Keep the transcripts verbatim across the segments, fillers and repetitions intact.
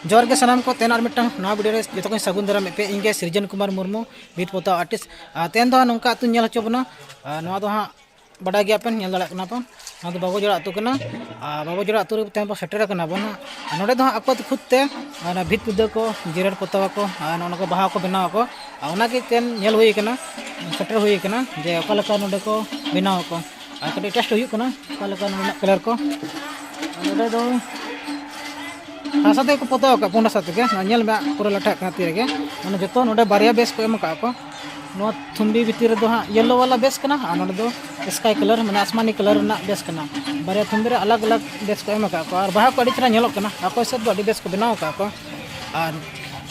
ᱡᱚᱦᱟᱨ ᱜᱮ ᱥᱟᱱᱟᱢ ᱠᱚ, ᱛᱮᱦᱮᱧ ᱟᱨ ᱢᱤᱫᱴᱟᱝ ᱱᱟᱣᱟ ᱵᱷᱤᱰᱤᱭᱳ ᱨᱮ ᱡᱚᱛᱚ ᱠᱚᱧ ᱥᱟᱹᱜᱩᱱ ᱫᱟᱨᱟᱢᱮᱫ ᱯᱮ᱾ ᱤᱧ ᱜᱮ ᱥᱤᱨᱡᱚᱱ ᱠᱩᱢᱟᱨ ᱢᱩᱨᱢᱩ, ᱵᱷᱤᱛ ᱯᱚᱛᱟᱣ ᱟᱨᱴᱤᱥᱴ᱾ ᱟᱨ ᱛᱮᱦᱮᱧ ᱫᱚ ᱦᱟᱸᱜ ᱱᱚᱝᱠᱟ ᱟᱹᱛᱩᱧ ᱧᱮᱞ ᱦᱚᱪᱚ ᱵᱚᱱᱟ᱾ ᱟᱨ ᱱᱚᱣᱟ ᱫᱚ ᱦᱟᱸᱜ ᱵᱟᱰᱟᱭ ᱜᱮᱭᱟᱯᱮ, ᱧᱮᱞ ᱫᱟᱲᱮᱭᱟᱜ ᱠᱟᱱᱟ ᱯᱮ, ᱱᱚᱣᱟ ᱫᱚ ᱵᱟᱵᱩᱡᱚᱲᱟ ᱟᱹᱛᱩ ᱠᱟᱱᱟ᱾ ᱟᱨ ᱵᱟᱵᱩᱡᱚᱲᱟ ᱟᱹᱛᱩ ᱨᱮ ᱛᱮᱦᱮᱧ ᱵᱚᱱ ᱥᱮᱴᱮᱨ ᱟᱠᱟᱱᱟ ᱵᱚᱱ ᱦᱟᱸᱜ᱾ ᱟᱨ ᱱᱚᱰᱮ ᱫᱚ ᱦᱟᱸᱜ ᱟᱠᱚ ᱛᱮ ᱠᱷᱩᱫ ᱛᱮ ᱚᱱᱟ ᱵᱷᱤᱛ ᱯᱤᱫᱟᱹ ᱠᱚ ᱡᱮᱨᱮᱲ ᱯᱚᱛᱟᱣ ᱟᱠᱚ, ᱟᱨ ᱱᱚᱜᱼᱚ ᱱᱚᱝᱠᱟ ᱵᱟᱦᱟ ᱠᱚ ᱵᱮᱱᱟᱣ ᱟᱠᱚ᱾ ᱟᱨ ᱚᱱᱟᱜᱮ ᱛᱮᱦᱮᱧ ᱧᱮᱞ ᱦᱩᱭ ᱠᱟᱱᱟ, ᱥᱮᱴᱮᱨ ᱦᱩᱭ ᱠᱟᱱᱟ ᱡᱮ ᱚᱠᱟ ᱞᱮᱠᱟ ᱱᱚᱰᱮ ᱠᱚ ᱵᱮᱱᱟᱣ ᱟᱠᱚ᱾ ᱟᱨ ᱠᱟᱹᱴᱤᱡ ᱴᱮᱥᱴ ᱦᱩᱭᱩᱜ ᱠᱟᱱᱟ ᱚᱠᱟ ᱞᱮᱠᱟ ᱱᱚᱰᱮᱱᱟᱜ ᱠᱟᱞᱟᱨ ᱠᱚ᱾ ᱱᱚᱰᱮ ᱫᱚ ᱦᱟᱥᱟ ᱛᱮᱜᱮ ᱠᱚ ᱯᱚᱛᱟᱣ ᱟᱠᱟᱫ, ᱯᱩᱸᱰ ᱦᱟᱥᱟ ᱛᱮᱜᱮ᱾ ᱱᱚᱣᱟ ᱧᱮᱞ ᱢᱮ, ᱯᱩᱨᱟᱹ ᱞᱟᱴᱷᱟᱜ ᱠᱟᱱᱟ ᱛᱤ ᱨᱮᱜᱮ᱾ ᱢᱟᱱᱮ ᱡᱚᱛᱚ ᱱᱚᱰᱮ ᱵᱟᱨᱭᱟ ᱵᱮᱥ ᱠᱚ ᱮᱢ ᱟᱠᱟᱫ ᱠᱚ᱾ ᱱᱚᱣᱟ ᱛᱷᱩᱢᱵᱤ ᱵᱷᱤᱛᱤᱨ ᱨᱮᱫᱚ ᱦᱟᱸᱜ ᱭᱮᱞᱳ ᱣᱟᱞᱟ ᱵᱮᱥ ᱠᱟᱱᱟ, ᱟᱨ ᱱᱚᱰᱮ ᱫᱚ ᱥᱠᱟᱭ ᱠᱟᱞᱟᱨ, ᱢᱟᱱᱮ ᱟᱥᱢᱟᱱᱤ ᱠᱟᱞᱟᱨ ᱨᱮᱱᱟᱜ ᱵᱮᱥ ᱠᱟᱱᱟ᱾ ᱵᱟᱨᱭᱟ ᱛᱷᱩᱢᱵᱤ ᱨᱮ ᱟᱞᱟᱜᱽ ᱟᱞᱟᱜᱽ ᱵᱮᱥ ᱠᱚ ᱮᱢ ᱟᱠᱟᱫ ᱠᱚ, ᱟᱨ ᱵᱟᱦᱟ ᱠᱚ ᱟᱹᱰᱤ ᱪᱮᱦᱨᱟ ᱧᱮᱞᱚᱜ ᱠᱟᱱᱟ᱾ ᱟᱠᱚ ᱦᱤᱥᱟᱹᱵ ᱫᱚ ᱟᱹᱰᱤ ᱵᱮᱥ ᱠᱚ ᱵᱮᱱᱟᱣ ᱟᱠᱟᱫ ᱠᱚ᱾ ᱟᱨ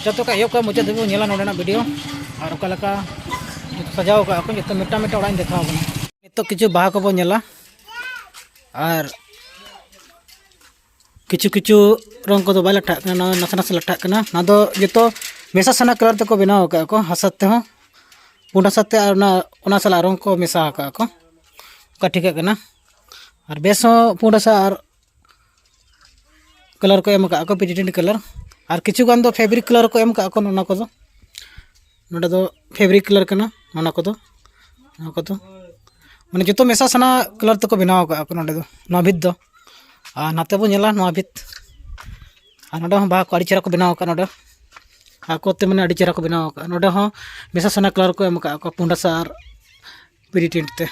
ᱡᱚᱛᱚ ᱠᱷᱚᱱ ᱮᱦᱚᱵ ᱠᱷᱚᱱ ᱢᱩᱪᱟᱹᱫ ᱫᱷᱟᱹᱵᱤᱡ ᱵᱚᱱ ᱧᱮᱞᱟ ᱱᱚᱰᱮᱱᱟᱜ ᱵᱷᱤᱰᱤᱭᱳ, ᱟᱨ ᱚᱠᱟ ᱞᱮᱠᱟ ᱡᱚᱛᱚ ᱥᱟᱡᱟᱣ ᱟᱠᱟᱫ ᱠᱚ, ᱡᱚᱛᱚ ᱢᱤᱫᱴᱟᱝ ᱢᱤᱫᱴᱟᱝ ᱚᱲᱟᱜ ᱤᱧ ᱫᱮᱠᱷᱟᱣ ᱟᱵᱚᱱᱟ᱾ ᱱᱤᱛᱚᱜ ᱠᱤᱪᱷᱩ ᱵᱟᱦᱟ ᱠᱚᱵᱚᱱ ᱧᱮᱞᱟ, ᱟᱨ ᱠᱤᱪᱷᱩ ᱠᱤᱪᱷᱩ ᱨᱚᱝ ᱠᱚᱫᱚ ᱵᱟᱭ ᱞᱟᱴᱷᱟᱜ ᱠᱟᱱᱟ, ᱱᱚᱣᱟ ᱱᱟᱥᱮ ᱱᱟᱥᱮ ᱞᱟᱴᱷᱟᱜ ᱠᱟᱱᱟ᱾ ᱱᱚᱣᱟ ᱫᱚ ᱡᱚᱛᱚ ᱢᱮᱥᱟ ᱥᱟᱱᱟ ᱠᱟᱞᱟᱨ ᱛᱮᱠᱚ ᱵᱮᱱᱟᱣ ᱟᱠᱟᱫ ᱠᱚ, ᱦᱟᱥᱟ ᱛᱮᱦᱚᱸ, ᱯᱩᱸᱰ ᱦᱟᱥᱟ ᱛᱮ, ᱟᱨ ᱚᱱᱟ, ᱚᱱᱟ ᱥᱟᱞᱟᱜ ᱨᱚᱝ ᱠᱚ ᱢᱮᱥᱟ ᱟᱠᱟᱫ ᱠᱚ, ᱚᱱᱠᱟ ᱴᱷᱤᱠᱟᱹᱜ ᱠᱟᱱᱟ᱾ ᱟᱨ ᱵᱮᱥ ᱦᱚᱸ ᱯᱩᱸᱰ ᱦᱟᱥᱟ ᱟᱨ ᱠᱟᱞᱟᱨ ᱠᱚ ᱮᱢ ᱟᱠᱟᱫ ᱠᱚ, ᱯᱤᱴᱤᱴᱮᱱᱴ ᱠᱟᱞᱟᱨ, ᱟᱨ ᱠᱤᱪᱷᱩ ᱜᱟᱱ ᱫᱚ ᱯᱷᱮᱵᱽᱨᱤᱠ ᱠᱟᱞᱟᱨ ᱠᱚ ᱮᱢ ᱟᱠᱟᱫ ᱠᱚ᱾ ᱚᱱᱟ ᱠᱚᱫᱚ, ᱱᱚᱰᱮ ᱫᱚ ᱯᱷᱮᱵᱽᱨᱤᱠ ᱠᱟᱞᱟᱨ ᱠᱟᱱᱟ᱾ ᱚᱱᱟ ᱠᱚᱫᱚ, ᱱᱚᱣᱟ ᱠᱚᱫᱚ ᱢᱟᱱᱮ ᱡᱚᱛᱚ ᱢᱮᱥᱟ ᱥᱟᱱᱟ ᱠᱟᱞᱟᱨ ᱛᱮᱠᱚ ᱵᱮᱱᱟᱣ ᱟᱠᱟᱫ ᱠᱚ ᱱᱚᱰᱮ ᱫᱚ, ᱱᱚᱣᱟ ᱵᱷᱤᱛ ᱫᱚ᱾ ᱟᱨ ᱱᱟᱛᱮ ᱵᱚᱱ ᱧᱮᱞᱟ ᱱᱚᱣᱟ ᱵᱷᱤᱛ, ᱟᱨ ᱱᱚᱰᱮ ᱦᱚᱸ ᱵᱟᱦᱟ ᱠᱚ ᱟᱹᱰᱤ ᱪᱮᱦᱨᱟ ᱠᱚ ᱵᱮᱱᱟᱣ ᱟᱠᱟᱫ᱾ ᱱᱚᱰᱮ ᱟᱠᱚ ᱛᱮ ᱢᱟᱱᱮ ᱟᱹᱰᱤ ᱪᱮᱦᱨᱟ ᱠᱚ ᱵᱮᱱᱟᱣ ᱟᱠᱟᱫ᱾ ᱱᱚᱰᱮ ᱦᱚᱸ ᱢᱮᱥᱟ ᱥᱟᱱᱟ ᱠᱟᱞᱟᱨ ᱠᱚ ᱮᱢ ᱟᱠᱟᱫ ᱠᱚ, ᱯᱩᱸᱰ ᱦᱟᱥᱟ ᱟᱨ ᱯᱤᱴᱤᱴᱮᱱᱴ ᱛᱮ᱾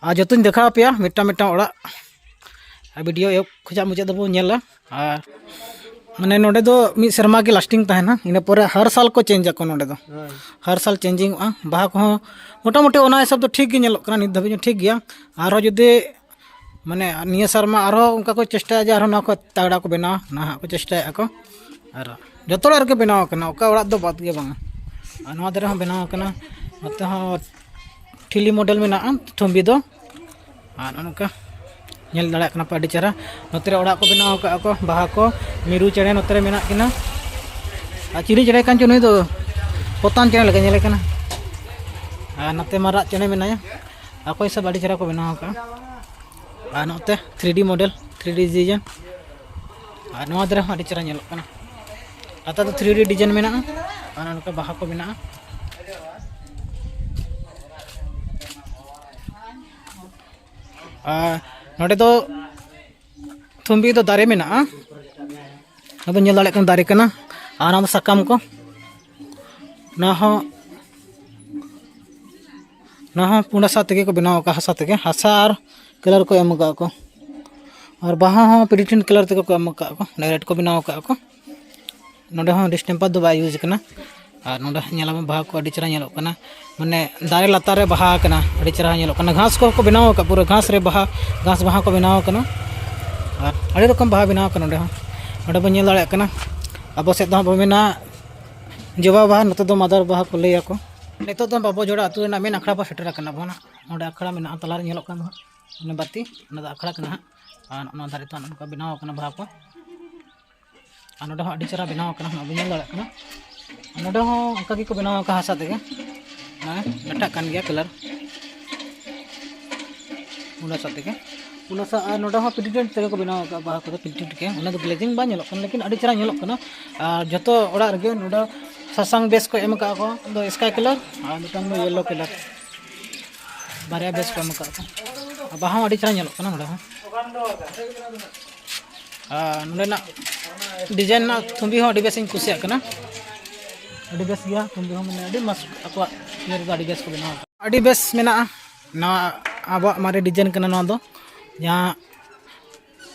ᱟᱨ ᱡᱚᱛᱚᱧ ᱫᱮᱠᱷᱟᱣ ᱟᱯᱮᱭᱟ ᱢᱤᱫᱴᱟᱝ ᱢᱤᱫᱴᱟᱝ ᱚᱲᱟᱜ᱾ ᱟᱨ ᱵᱷᱤᱰᱤᱭᱳ ᱮᱦᱚᱵ ᱠᱷᱚᱱᱟᱜ ᱢᱩᱪᱟᱹᱫ ᱫᱷᱟᱹᱵᱤᱡ ᱵᱚᱱ ᱧᱮᱞᱟ᱾ ᱟᱨ ᱢᱟᱱᱮ ᱱᱚᱰᱮ ᱫᱚ ᱢᱤᱫ ᱥᱮᱨᱢᱟ ᱜᱮ ᱞᱟᱥᱴᱤᱝ ᱛᱟᱦᱮᱱᱟ, ᱤᱱᱟᱹ ᱯᱚᱨᱮ ᱦᱟᱨ ᱥᱟᱞ ᱠᱚ ᱪᱮᱧᱡᱽ ᱟᱠᱚ ᱱᱚᱰᱮ ᱫᱚ᱾ ᱦᱳᱭ᱾ ᱦᱟᱨ ᱥᱟᱞ ᱪᱮᱧᱡᱤᱝᱚᱜᱼᱟ᱾ ᱵᱟᱦᱟ ᱠᱚᱦᱚᱸ ᱢᱚᱴᱟᱢᱩᱴᱤ ᱚᱱᱟ ᱦᱤᱥᱟᱹᱵ ᱫᱚ ᱴᱷᱤᱠ ᱜᱮ ᱧᱮᱞᱚᱜ ᱠᱟᱱᱟ, ᱱᱤᱛ ᱫᱷᱟᱹᱵᱤᱡ ᱦᱚᱸ ᱴᱷᱤᱠ ᱜᱮᱭᱟ᱾ ᱟᱨᱦᱚᱸ ᱡᱩᱫᱤ ᱢᱟᱱᱮ ᱱᱤᱭᱟᱹ ᱥᱮᱨᱢᱟ ᱟᱨᱦᱚᱸ ᱚᱱᱠᱟ ᱠᱚ ᱪᱮᱥᱴᱟᱭᱟ ᱡᱮ ᱟᱨᱦᱚᱸ ᱱᱚᱣᱟ ᱠᱷᱚᱱ ᱛᱟᱜᱲᱟ ᱠᱚ ᱵᱮᱱᱟᱣᱟ, ᱱᱟᱦᱟᱜ ᱠᱚ ᱪᱮᱥᱴᱟᱭᱮᱫᱼᱟ ᱠᱚ᱾ ᱟᱨ ᱡᱚᱛᱚ ᱚᱲᱟᱜ ᱨᱮᱜᱮ ᱵᱮᱱᱟᱣ ᱟᱠᱟᱱᱟ, ᱚᱠᱟ ᱚᱲᱟᱜ ᱫᱚ ᱵᱟᱫ ᱜᱮ ᱵᱟᱝᱟ᱾ ᱟᱨ ᱱᱚᱣᱟ ᱫᱷᱟᱨᱮ ᱦᱚᱸ ᱵᱮᱱᱟᱣ ᱟᱠᱟᱱᱟ, ᱱᱚᱛᱮ ᱦᱚᱸ ᱴᱷᱤᱞᱤ ᱢᱚᱰᱮᱞ ᱢᱮᱱᱟᱜᱼᱟ ᱛᱷᱩᱢᱵᱤ ᱫᱚ᱾ ᱟᱨ ᱱᱚᱜᱼᱚ ᱱᱚᱝᱠᱟ ᱧᱮᱞ ᱫᱟᱲᱮᱭᱟᱜ ᱠᱟᱱᱟ ᱯᱮ ᱟᱹᱰᱤ ᱪᱮᱦᱨᱟ᱾ ᱱᱚᱛᱮ ᱨᱮ ᱚᱲᱟᱜ ᱠᱚ ᱵᱮᱱᱟᱣ ᱟᱠᱟᱫᱼᱟ ᱠᱚ, ᱵᱟᱦᱟ ᱠᱚ, ᱢᱤᱨᱩ ᱪᱮᱬᱮ ᱱᱚᱛᱮ ᱨᱮ ᱢᱮᱱᱟᱜ ᱠᱤᱱᱟ᱾ ᱟᱨ ᱪᱤᱞᱤ ᱪᱮᱬᱮ ᱠᱟᱱ ᱪᱚ ᱱᱩᱭ ᱫᱚ? ᱯᱚᱛᱟᱢ ᱪᱮᱬᱮ ᱞᱮᱠᱟ ᱧᱮᱞᱮ ᱠᱟᱱᱟ᱾ ᱟᱨ ᱱᱚᱛᱮ ᱢᱟᱨᱟᱜ ᱪᱮᱬᱮ ᱢᱮᱱᱟᱭᱟ, ᱟᱠᱚ ᱦᱤᱥᱟᱹᱵ ᱟᱹᱰᱤ ᱪᱮᱦᱨᱟ ᱠᱚ ᱵᱮᱱᱟᱣ ᱟᱠᱟᱫᱼᱟ᱾ ᱟᱨ ᱱᱚᱛᱮ ᱛᱷᱨᱤ ᱰᱤ ᱢᱚᱰᱮᱞ ᱛᱷᱨᱤ ᱰᱤ ᱰᱤᱡᱟᱭᱤᱱ᱾ ᱟᱨ ᱱᱚᱣᱟ ᱫᱟᱨᱮ ᱦᱚᱸ ᱟᱹᱰᱤ ᱪᱮᱦᱨᱟ ᱧᱮᱞᱚᱜ ᱠᱟᱱᱟ᱾ ᱞᱟᱛᱟᱨ ᱫᱚ ᱛᱷᱨᱤ ᱰᱤ ᱰᱤᱡᱟᱭᱤᱱ ᱢᱮᱱᱟᱜᱼᱟ ᱟᱨ ᱱᱚᱝᱠᱟ ᱵᱟᱦᱟ ᱠᱚ ᱢᱮᱱᱟᱜᱼᱟ᱾ ᱟᱨ ᱱᱚᱰᱮ ᱫᱚ ᱛᱷᱩᱢᱵᱤ ᱫᱚ ᱫᱟᱨᱮ ᱢᱮᱱᱟᱜᱼᱟ᱾ ᱟᱫᱚ ᱧᱮᱞ ᱫᱟᱲᱮᱭᱟᱜ ᱠᱟᱱᱟ ᱫᱟᱨᱮ ᱠᱟᱱᱟ᱾ ᱟᱨ ᱚᱱᱟ ᱫᱚ ᱥᱟᱠᱟᱢ ᱠᱚ᱾ ᱚᱱᱟ ᱦᱚᱸ, ᱚᱱᱟ ᱦᱚᱸ ᱯᱩᱸᱰ ᱦᱟᱥᱟ ᱛᱮᱜᱮ ᱠᱚ ᱵᱮᱱᱟᱣ ᱟᱠᱟᱫᱼᱟ, ᱦᱟᱥᱟ ᱛᱮᱜᱮ, ᱦᱟᱥᱟ ᱟᱨ ᱠᱟᱞᱟᱨ ᱠᱚ ᱮᱢ ᱟᱠᱟᱫ ᱠᱚ᱾ ᱟᱨ ᱵᱟᱦᱟ ᱦᱚᱸ ᱯᱨᱤᱱᱴᱤᱝ ᱠᱟᱞᱟᱨ ᱛᱮᱜᱮ ᱠᱚ ᱮᱢ ᱟᱠᱟᱫ ᱠᱚ, ᱰᱟᱭᱨᱮᱠᱴ ᱠᱚ ᱵᱮᱱᱟᱣ ᱟᱠᱟᱫ ᱠᱚ᱾ ᱱᱚᱰᱮ ᱦᱚᱸ ᱰᱤᱥᱴᱮᱢᱯᱟᱨ ᱫᱚ ᱵᱟᱭ ᱤᱭᱩᱡᱽ ᱠᱟᱱᱟ᱾ ᱟᱨ ᱱᱚᱰᱮ ᱧᱮᱞᱟᱵᱚᱱ ᱵᱟᱦᱟ ᱠᱚ ᱟᱹᱰᱤ ᱪᱮᱦᱨᱟ ᱧᱮᱞᱚᱜ ᱠᱟᱱᱟ, ᱢᱟᱱᱮ ᱫᱟᱨᱮ ᱞᱟᱛᱟᱨ ᱨᱮ ᱵᱟᱦᱟ ᱠᱟᱱᱟ, ᱟᱹᱰᱤ ᱪᱮᱦᱨᱟ ᱧᱮᱞᱚᱜ ᱠᱟᱱᱟ᱾ ᱜᱷᱟᱥ ᱠᱚᱦᱚᱸ ᱠᱚ ᱵᱮᱱᱟᱣ ᱟᱠᱟᱫ, ᱯᱩᱨᱟᱹ ᱜᱷᱟᱥ ᱨᱮ ᱵᱟᱦᱟ, ᱜᱷᱟᱥ ᱵᱟᱦᱟ ᱠᱚ ᱵᱮᱱᱟᱣ ᱟᱠᱟᱱᱟ᱾ ᱟᱨ ᱟᱹᱰᱤ ᱨᱚᱠᱚᱢ ᱵᱟᱦᱟ ᱵᱮᱱᱟᱣ ᱟᱠᱟᱱᱟ ᱱᱚᱰᱮ ᱦᱚᱸ᱾ ᱱᱚᱰᱮ ᱵᱚᱱ ᱧᱮᱞ ᱫᱟᱲᱮᱭᱟᱜ ᱠᱟᱱᱟ, ᱟᱵᱚ ᱥᱮᱫ ᱫᱚ ᱦᱟᱸᱜ ᱵᱚᱱ ᱢᱮᱱᱟ ᱡᱚᱵᱟ ᱵᱟᱦᱟ, ᱱᱚᱛᱮ ᱫᱚ ᱢᱟᱫᱟᱨ ᱵᱟᱦᱟ ᱠᱚ ᱞᱟᱹᱭᱟᱠᱚ᱾ ᱱᱤᱛᱚᱜ ᱫᱚ ᱵᱟᱵᱚ ᱡᱚᱲᱟ ᱟᱹᱛᱩ ᱨᱮᱱᱟᱜ ᱢᱮᱱ ᱟᱠᱷᱲᱟ ᱵᱚᱱ ᱥᱮᱴᱮᱨ ᱟᱠᱟᱱᱟ ᱵᱚᱱ᱾ ᱚᱸᱰᱮ ᱟᱠᱷᱲᱟ ᱢᱮᱱᱟᱜᱼᱟ, ᱛᱟᱞᱟᱨᱮ ᱧᱮᱞᱚᱜ ᱠᱟᱱ ᱫᱚ ᱦᱟᱸᱜ ᱚᱱᱟ ᱵᱟᱹᱛᱤ, ᱚᱱᱟ ᱫᱚ ᱟᱠᱷᱲᱟ ᱠᱟᱱᱟ ᱦᱟᱸᱜ᱾ ᱟᱨ ᱚᱱᱟ ᱫᱟᱨᱮ ᱛᱮ ᱱᱚᱝᱠᱟ ᱵᱮᱱᱟᱣ ᱟᱠᱟᱱᱟ ᱵᱟᱦᱟ ᱠᱚ᱾ ᱟᱨ ᱱᱚᱰᱮ ᱦᱚᱸ ᱟᱹᱰᱤ ᱪᱮᱦᱨᱟ ᱵᱮᱱᱟᱣ ᱟᱠᱟᱱᱟ, ᱱᱚᱜᱼᱚᱭ ᱵᱮᱱ ᱧᱮᱞ ᱫᱟᱲᱮᱭᱟᱜ ᱠᱟᱱᱟ᱾ ᱟᱨ ᱱᱚᱰᱮ ᱦᱚᱸ ᱚᱱᱠᱟ ᱜᱮᱠᱚ ᱵᱮᱱᱟᱣ ᱟᱠᱟᱫᱼᱟ ᱦᱟᱥᱟ ᱛᱮᱜᱮ, ᱢᱟᱱᱮ ᱢᱮᱴᱟᱜ ᱠᱟᱱ ᱜᱮᱭᱟ ᱠᱟᱞᱟᱨ᱾ ᱚᱱᱟ ᱦᱟᱥᱟ ᱛᱮᱜᱮ, ᱚᱱᱟ ᱦᱟᱥᱟ᱾ ᱟᱨ ᱱᱚᱰᱮ ᱦᱚᱸ ᱯᱨᱤᱱᱴᱮᱰ ᱛᱮᱜᱮ ᱠᱚ ᱵᱮᱱᱟᱣ ᱟᱠᱟᱫᱼᱟ ᱵᱟᱦᱟ ᱠᱚᱫᱚ, ᱯᱨᱤᱱᱴᱮᱰ ᱜᱮ᱾ ᱚᱱᱟ ᱫᱚ ᱜᱞᱮᱡᱤᱝ ᱵᱟᱝ ᱧᱮᱞᱚᱜ ᱠᱟᱱᱟ, ᱞᱮᱠᱤᱱ ᱟᱹᱰᱤ ᱪᱮᱦᱨᱟ ᱧᱮᱞᱚᱜ ᱠᱟᱱᱟ᱾ ᱟᱨ ᱡᱚᱛᱚ ᱚᱲᱟᱜ ᱨᱮᱜᱮ ᱱᱚᱰᱮ ᱥᱟᱥᱟᱝ ᱵᱮᱥ ᱠᱚ ᱮᱢ ᱟᱠᱟᱫᱼᱟ ᱠᱚ, ᱫᱚ ᱥᱠᱟᱭ ᱠᱟᱞᱟᱨ ᱟᱨ ᱢᱤᱫᱴᱟᱝ ᱫᱚ ᱭᱮᱞᱳ ᱠᱟᱞᱟᱨ, ᱵᱟᱨᱭᱟ ᱵᱮᱥ ᱠᱚ ᱮᱢ ᱟᱠᱟᱫᱼᱟ ᱠᱚ᱾ ᱟᱨ ᱵᱟᱦᱟ ᱦᱚᱸ ᱟᱹᱰᱤ ᱪᱮᱦᱨᱟ ᱧᱮᱞᱚᱜ ᱠᱟᱱᱟ ᱱᱚᱰᱮ ᱦᱚᱸ᱾ ᱟᱨ ᱱᱚᱰᱮᱱᱟᱜ ᱰᱤᱡᱟᱭᱤᱱ ᱨᱮᱱᱟᱜ ᱛᱷᱩᱢᱵᱤ ᱦᱚᱸ ᱟᱹᱰᱤ ᱵᱮᱥ ᱤᱧ ᱠᱩᱥᱤᱭᱟᱜ ᱠᱟᱱᱟ᱾ ᱟᱹᱰᱤ ᱵᱮᱥ ᱜᱮᱭᱟ ᱛᱷᱩᱢᱵᱤ ᱦᱚᱸ, ᱢᱟᱱᱮ ᱟᱹᱰᱤ ᱢᱚᱡᱽ ᱟᱠᱚᱣᱟᱜ ᱤᱭᱟᱹ ᱨᱮᱫᱚ ᱟᱹᱰᱤ ᱵᱮᱥ ᱠᱚ ᱵᱮᱱᱟᱣ ᱟᱠᱟᱫᱟ᱾ ᱟᱹᱰᱤ ᱵᱮᱥ ᱢᱮᱱᱟᱜᱼᱟ᱾ ᱱᱚᱣᱟ ᱟᱵᱚᱣᱟᱜ ᱢᱟᱨᱮ ᱰᱤᱡᱟᱭᱤᱱ ᱠᱟᱱᱟ ᱱᱚᱣᱟ ᱫᱚ, ᱡᱟᱦᱟᱸ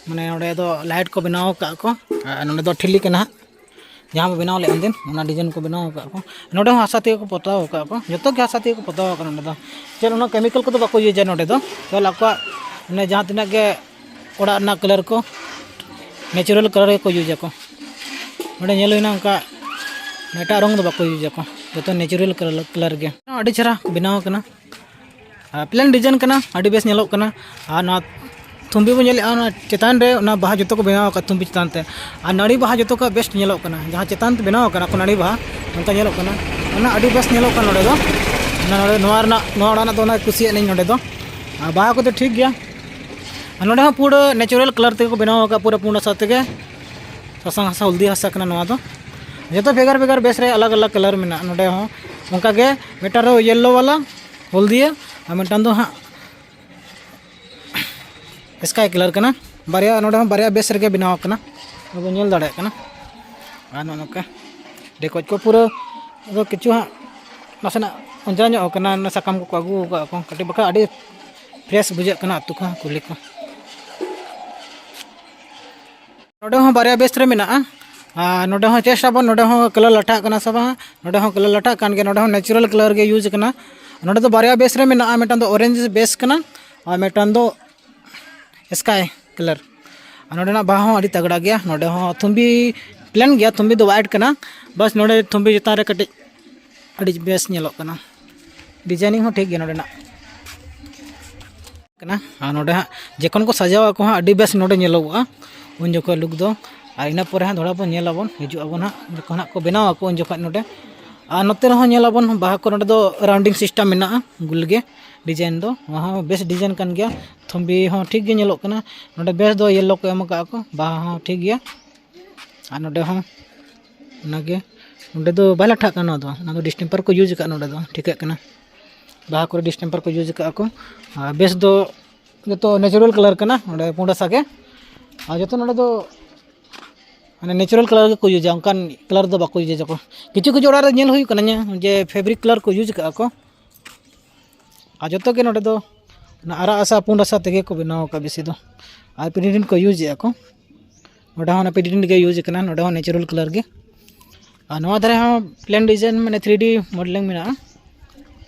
ᱢᱟᱱᱮ ᱱᱚᱰᱮ ᱫᱚ ᱞᱟᱭᱤᱴ ᱠᱚ ᱵᱮᱱᱟᱣ ᱟᱠᱟᱫ ᱠᱚ᱾ ᱟᱨ ᱱᱚᱰᱮ ᱫᱚ ᱴᱷᱤᱞᱤ ᱠᱟᱱᱟ ᱦᱟᱸᱜ, ᱡᱟᱦᱟᱸ ᱵᱚ ᱵᱮᱱᱟᱣ ᱞᱮᱫ ᱩᱱᱫᱤᱱ, ᱚᱱᱟ ᱰᱤᱡᱟᱭᱤᱱ ᱠᱚ ᱵᱮᱱᱟᱣ ᱟᱠᱟᱫ ᱠᱚ᱾ ᱱᱚᱰᱮ ᱦᱚᱸ ᱦᱟᱥᱟ ᱛᱮᱜᱮ ᱠᱚ ᱯᱚᱛᱟᱣ ᱟᱠᱟᱫ ᱠᱚ, ᱡᱚᱛᱚ ᱜᱮ ᱦᱟᱥᱟ ᱛᱮᱜᱮ ᱠᱚ ᱯᱚᱛᱟᱣ ᱟᱠᱟᱫ ᱱᱚᱰᱮ ᱫᱚ᱾ ᱪᱮᱫ ᱚᱱᱟ ᱠᱮᱢᱤᱠᱮᱞ ᱠᱚᱫᱚ ᱵᱟᱠᱚ ᱤᱭᱩᱡᱟ ᱱᱚᱰᱮ ᱫᱚ᱾ ᱠᱮᱵᱚᱞ ᱟᱠᱚᱣᱟᱜ ᱢᱟᱱᱮ ᱡᱟᱦᱟᱸ ᱛᱤᱱᱟᱹᱜ ᱜᱮ ᱚᱲᱟᱜ ᱨᱮᱱᱟᱜ ᱠᱟᱞᱟᱨ ᱠᱚ, ᱱᱮᱪᱟᱨᱟᱞ ᱠᱟᱞᱟᱨ ᱜᱮᱠᱚ ᱤᱭᱩᱡᱽ ᱟᱠᱚ᱾ ᱱᱚᱰᱮ ᱧᱮᱞ ᱦᱩᱭᱱᱟ ᱚᱱᱠᱟ ᱮᱴᱟᱜ ᱨᱚᱝ ᱫᱚ ᱵᱟᱠᱚ ᱤᱭᱩᱡᱽ ᱟᱠᱚ, ᱡᱚᱛᱚ ᱱᱮᱪᱟᱨᱟᱞ ᱠᱟᱞᱟᱨ, ᱠᱟᱞᱟᱨ ᱜᱮ᱾ ᱟᱹᱰᱤ ᱪᱮᱦᱨᱟ ᱵᱮᱱᱟᱣ ᱟᱠᱟᱱᱟ᱾ ᱟᱨ ᱯᱞᱮᱱ ᱰᱤᱡᱟᱭᱤᱱ ᱠᱟᱱᱟ, ᱟᱹᱰᱤ ᱵᱮᱥ ᱧᱮᱞᱚᱜ ᱠᱟᱱᱟ᱾ ᱟᱨ ᱱᱚᱣᱟ ᱛᱷᱩᱢᱵᱤ ᱵᱚᱱ ᱧᱮᱞᱮᱫᱼᱟ, ᱚᱱᱟ ᱪᱮᱛᱟᱱ ᱨᱮ ᱚᱱᱟ ᱵᱟᱦᱟ ᱡᱚᱛᱚ ᱠᱚ ᱵᱮᱱᱟᱣ ᱟᱠᱟᱫ ᱛᱷᱩᱢᱵᱤ ᱪᱮᱛᱟᱱ ᱛᱮ᱾ ᱟᱨ ᱱᱟᱹᱲᱤ ᱵᱟᱦᱟ ᱡᱚᱛᱚ ᱠᱷᱚᱱ ᱵᱮᱥᱴ ᱧᱮᱞᱚᱜ ᱠᱟᱱᱟ, ᱡᱟᱦᱟᱸ ᱪᱮᱛᱟᱱ ᱛᱮ ᱵᱮᱱᱟᱣ ᱟᱠᱟᱱᱟ ᱠᱚ ᱱᱟᱹᱲᱤ ᱵᱟᱦᱟ, ᱚᱱᱠᱟ ᱧᱮᱞᱚᱜ ᱠᱟᱱᱟ᱾ ᱚᱱᱟ ᱟᱹᱰᱤ ᱵᱮᱥ ᱧᱮᱞᱚᱜ ᱠᱟᱱᱟ ᱱᱚᱰᱮ ᱫᱚ᱾ ᱚᱱᱟ ᱱᱚᱰᱮ ᱱᱚᱣᱟ ᱨᱮᱱᱟᱜ, ᱱᱚᱣᱟ ᱚᱲᱟᱜ ᱨᱮᱱᱟᱜ ᱫᱚ ᱚᱱᱟ ᱠᱩᱥᱤᱭᱟᱜ ᱱᱟᱹᱧ ᱱᱚᱰᱮ ᱫᱚ᱾ ᱟᱨ ᱵᱟᱦᱟ ᱠᱚᱫᱚ ᱴᱷᱤᱠ ᱜᱮᱭᱟ᱾ ᱟᱨ ᱱᱚᱰᱮ ᱦᱚᱸ ᱯᱩᱨᱟᱹ natural colour ᱛᱮᱜᱮ ᱠᱚ ᱵᱮᱱᱟᱣ ᱟᱠᱟᱫ, ᱯᱩᱨᱟᱹ ᱯᱩᱸᱰ ᱦᱟᱥᱟ ᱛᱮᱜᱮ᱾ ᱥᱟᱥᱟᱝ ᱦᱟᱥᱟ, ᱦᱚᱞᱫᱤ ᱦᱟᱥᱟ ᱠᱟᱱᱟ ᱱᱚᱣᱟ ᱫᱚ᱾ ᱡᱚᱛᱚ ᱵᱷᱮᱜᱟᱨ ᱵᱷᱮᱜᱟᱨ base ᱨᱮ ᱟᱞᱟᱜᱽ ᱟᱞᱟᱜᱽ colour ᱢᱮᱱᱟᱜᱼᱟ ᱱᱚᱰᱮ ᱦᱚᱸ᱾ ᱚᱱᱠᱟ ᱜᱮ ᱢᱤᱫᱴᱟᱝ ᱫᱚ yellow ᱵᱟᱞᱟ, ᱦᱚᱞᱫᱤᱭᱟᱹ, ᱟᱨ ᱢᱤᱫᱴᱟᱝ ᱫᱚ ᱦᱟᱸᱜ sky colour ᱠᱟᱱᱟ᱾ ᱵᱟᱨᱭᱟ, ᱱᱚᱰᱮ ᱦᱚᱸ ᱵᱟᱨᱭᱟ base ᱨᱮᱜᱮ ᱵᱮᱱᱟᱣ ᱠᱟᱱᱟ, ᱟᱵᱚ ᱧᱮᱞ ᱫᱟᱲᱮᱭᱟᱜ ᱠᱟᱱᱟ᱾ ᱟᱨ ᱱᱚᱜᱼᱚ ᱱᱚᱝᱠᱟ ᱰᱷᱮᱠᱚᱡ ᱠᱚ ᱯᱩᱨᱟᱹ ᱫᱚ ᱠᱤᱪᱷᱩ ᱦᱟᱸᱜ ᱱᱟᱥᱮᱱᱟᱜ ᱚᱸᱡᱽᱨᱟ ᱧᱚᱜ ᱠᱟᱱᱟ, ᱚᱱᱟ ᱥᱟᱠᱟᱢ ᱠᱚᱠᱚ ᱟᱹᱜᱩ ᱟᱠᱟᱫ ᱠᱚ ᱠᱟᱹᱴᱤᱡ, ᱵᱟᱠᱷᱟᱱ ᱟᱹᱰᱤ fresh ᱵᱩᱡᱷᱟᱹᱜ ᱠᱟᱱᱟ ᱟᱹᱛᱩ ᱠᱚᱦᱚᱸ, ᱠᱩᱞᱦᱤ ᱠᱚ᱾ ᱱᱚᱰᱮ ᱦᱚᱸ ᱵᱟᱨᱭᱟ base ᱨᱮ ᱢᱮᱱᱟᱜᱼᱟ᱾ ᱟᱨ ᱱᱚᱰᱮ ᱦᱚᱸ ᱪᱮᱥᱴᱟ ᱵᱚᱱ, ᱱᱚᱰᱮ ᱦᱚᱸ colour ᱞᱟᱴᱷᱟᱜ ᱠᱟᱱᱟ ᱥᱮ ᱵᱟᱝ? ᱱᱚᱰᱮ ᱦᱚᱸ colour ᱞᱟᱴᱷᱟᱜ ᱠᱟᱱ ᱜᱮᱭᱟ᱾ ᱱᱚᱰᱮ ᱦᱚᱸ natural colour ᱜᱮ use ᱠᱟᱱᱟ᱾ ᱱᱚᱰᱮ ᱫᱚ ᱵᱟᱨᱭᱟ base ᱨᱮ ᱢᱮᱱᱟᱜᱼᱟ, ᱢᱤᱫᱴᱟᱝ ᱫᱚ orange base ᱠᱟᱱᱟ ᱟᱨ ᱢᱤᱫᱴᱟᱝ ᱫᱚ sky colour᱾ ᱟᱨ ᱱᱚᱰᱮᱱᱟᱜ ᱵᱟᱦᱟ ᱦᱚᱸ ᱟᱹᱰᱤ ᱛᱟᱜᱲᱟ ᱜᱮᱭᱟ᱾ ᱱᱚᱰᱮ ᱦᱚᱸ ᱛᱷᱩᱢᱵᱤ plain ᱜᱮᱭᱟ, ᱛᱷᱩᱢᱵᱤ ᱫᱚ white ᱠᱟᱱᱟ, ᱵᱟᱥ ᱱᱚᱰᱮ ᱛᱷᱩᱢᱵᱤ ᱪᱮᱛᱟᱱ ᱨᱮ ᱠᱟᱹᱴᱤᱡ ᱟᱹᱰᱤ ᱵᱮᱥ ᱧᱮᱞᱚᱜ ᱠᱟᱱᱟ᱾ Designing ᱦᱚᱸ ᱴᱷᱤᱠ ᱜᱮᱭᱟ ᱱᱚᱰᱮᱱᱟᱜ ᱠᱟᱱᱟ᱾ ᱟᱨ ᱱᱚᱰᱮ ᱦᱟᱸᱜ ᱡᱚᱠᱷᱚᱱ ᱠᱚ ᱥᱟᱡᱟᱣ ᱟᱠᱚ ᱦᱟᱸᱜ, ᱟᱹᱰᱤ ᱵᱮᱥ ᱱᱚᱰᱮ ᱧᱮᱞᱚᱜᱚᱜᱼᱟ ᱩᱱ ᱡᱚᱠᱷᱚᱱ look ᱫᱚ᱾ ᱟᱨ ᱤᱱᱟᱹ ᱯᱚᱨᱮ ᱦᱟᱸᱜ ᱛᱷᱚᱲᱟ ᱵᱚᱱ ᱧᱮᱞ ᱟᱵᱚᱱ, ᱡᱚᱠᱷᱚᱱ ᱦᱟᱸᱜ ᱠᱚ ᱵᱮᱱᱟᱣ ᱟᱠᱚ ᱩᱱ ᱡᱚᱠᱷᱚᱱ ᱱᱚᱰᱮ᱾ ᱟᱨ ᱱᱚᱛᱮ ᱨᱮᱦᱚᱸ ᱧᱮᱞ ᱟᱵᱚᱱ ᱵᱟᱦᱟ ᱠᱚ, ᱱᱚᱰᱮ ᱫᱚ rounding system ᱢᱮᱱᱟᱜᱼᱟ, ᱜᱩᱞ ᱜᱮ design ᱫᱚ᱾ ᱱᱚᱣᱟ ᱦᱚᱸ ᱵᱮᱥ design ᱠᱟᱱ ᱜᱮᱭᱟ᱾ ᱛᱷᱩᱢᱵᱤ ᱦᱚᱸ ᱴᱷᱤᱠ ᱜᱮ ᱧᱮᱞᱚᱜ ᱠᱟᱱᱟ᱾ ᱱᱚᱰᱮ base ᱫᱚ yellow ᱠᱚ ᱮᱢ ᱟᱠᱟᱫ ᱠᱚ, ᱵᱟᱦᱟ ᱦᱚᱸ ᱴᱷᱤᱠ ᱜᱮᱭᱟ᱾ ᱟᱨ ᱱᱚᱰᱮ ᱦᱚᱸ ᱚᱱᱟᱜᱮ, ᱱᱚᱰᱮ ᱫᱚ ᱵᱟᱭ ᱞᱟᱴᱷᱟᱜ ᱠᱟᱱᱟ, ᱱᱚᱣᱟ ᱫᱚ, ᱚᱱᱟ ᱫᱚ distemper ᱠᱚ use ᱟᱠᱟᱫ ᱱᱚᱰᱮ ᱫᱚ, ᱴᱷᱤᱠᱟᱹᱜ ᱠᱟᱱᱟ᱾ ᱵᱟᱦᱟ ᱠᱚᱨᱮ distemper ᱠᱚ use ᱟᱠᱟᱫ ᱠᱚ᱾ ᱟᱨ base ᱫᱚ ᱡᱚᱛᱚ natural colour ᱠᱟᱱᱟ, ᱱᱚᱰᱮ ᱯᱩᱸᱰ ᱦᱟᱥᱟ ᱜᱮ᱾ ᱟᱨ ᱡᱚᱛᱚ ᱱᱚᱰᱮ ᱫᱚ ᱢᱟᱱᱮ natural colour ᱜᱮᱠᱚ use ᱟ, ᱚᱱᱠᱟᱱ colour ᱫᱚ ᱵᱟᱠᱚ use ᱟᱠᱚ᱾ ᱠᱤᱪᱷᱩ ᱠᱤᱪᱷᱩ ᱚᱲᱟᱜ ᱨᱮ ᱧᱮᱞ ᱦᱩᱭᱩᱜ ᱠᱟᱱᱟ ᱡᱮ fabric colour ᱠᱚ use ᱟᱠᱟᱫ ᱠᱚ᱾ ᱟᱨ ᱡᱚᱛᱚ ᱜᱮ ᱱᱚᱰᱮ ᱫᱚ ᱚᱱᱟ ᱟᱨᱟᱜ ᱦᱟᱥᱟ, ᱯᱩᱸᱰ ᱦᱟᱥᱟ ᱛᱮᱜᱮ ᱠᱚ ᱵᱮᱱᱟᱣ ᱟᱠᱟᱫ ᱵᱮᱥᱤ ᱫᱚ᱾ ᱟᱨ paint ᱠᱚ use ᱮᱫᱼᱟ ᱠᱚ᱾ ᱱᱚᱰᱮ ᱦᱚᱸ ᱚᱱᱟ paint ᱜᱮ use ᱟᱠᱟᱱᱟ, ᱱᱚᱰᱮ ᱦᱚᱸ natural colour ᱜᱮ᱾ ᱟᱨ ᱱᱚᱣᱟ ᱫᱷᱟᱨᱮ ᱦᱚᱸ plain design, ᱢᱟᱱᱮ three D modelling ᱢᱮᱱᱟᱜᱼᱟ᱾